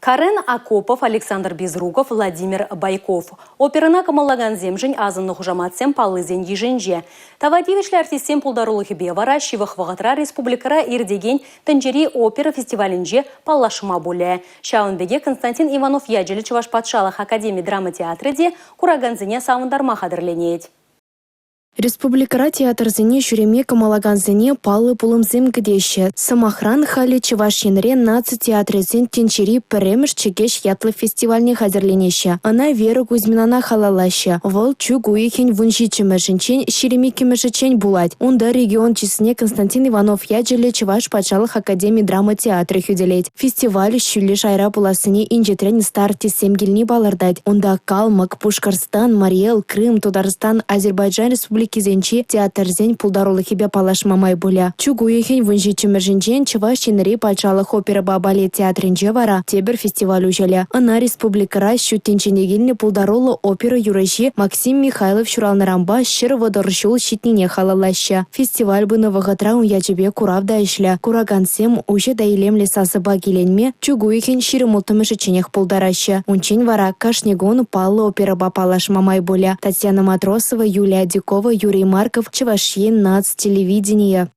Карен Акопов, Александр Безруков, Владимир Байков. Оперӑна кӑмӑллакансемшӗн асӑннӑ хушаматсем паллисен йышӗнче. Тава тивӗҫлӗ артистсен пултарулӑхӗпе вара ҫывӑх вӑхӑтра республикӑра иртекен тӗнчери опера фестивалӗнче паллашма пулӗ. Ҫавӑн пекех Константин Иванов ячӗллӗ Чӑваш патшалӑх академи драма театрӗ те куракансене савӑнтарма хатӗрленет. Республикӑра театрсене ҫӳреме кӑмӑллакансене паллӑ пулӑмсем кӗтеҫҫӗ. Сӑмахран, халӗ Чӑваш Енре наци театрӗсен тӗнчери пӗрремӗш «Чӗкеҫ» ятлӑ фестивальне хатӗрленеҫҫӗ. Ӑна Вера Кузьминана халаллаҫҫӗ. Вӑл чӳк уйӑхӗн 17-мӗшӗнчен 22-мӗшӗччен пулать. Унта регион чысне Константин Иванов ячӗллӗ Чӑваш патшалӑх академи драма театрӗ хӳтӗлет. Фестиваль ҫӳллӗ шайра пулассине инҫетрен ӑста артистсем килни палӑртать. Унта Калмӑк, Пушкӑртстан, Мари Эл, Крым, Тутарстан, Азербайджан республикисенчи театрсен пултарулӑхӗпе паллашма май пулӗ. Чӳк уйӑхӗн 17-мӗшӗнчен Чӑваш Енри патшалӑх оперӑпа балет театрӗнче вара тепӗр фестиваль уҫӑлӗ. Ӑна республикӑра ҫут тӗнчене килнӗ пултаруллӑ опера юрӑҫи Максим Михайлов ҫуралнӑранпа 130 ҫул ҫитнине халаллаҫҫӗ. Фестиваль пынӑ вӑхӑтра ун ячӗпе курав та ӗҫлӗ. Куракансем уҫӑ та илемлӗ сасӑпа киленме чӳк уйӑхӗн 26-мӗшӗчченех пултараҫҫӗ. Унччен вара кашни кун паллӑ оперӑпа паллашма май пулӗ. Татьяна Матросова, Юлия Адюкова, Юрий Марков, Чӑваш Ен наци телевиденийӗ.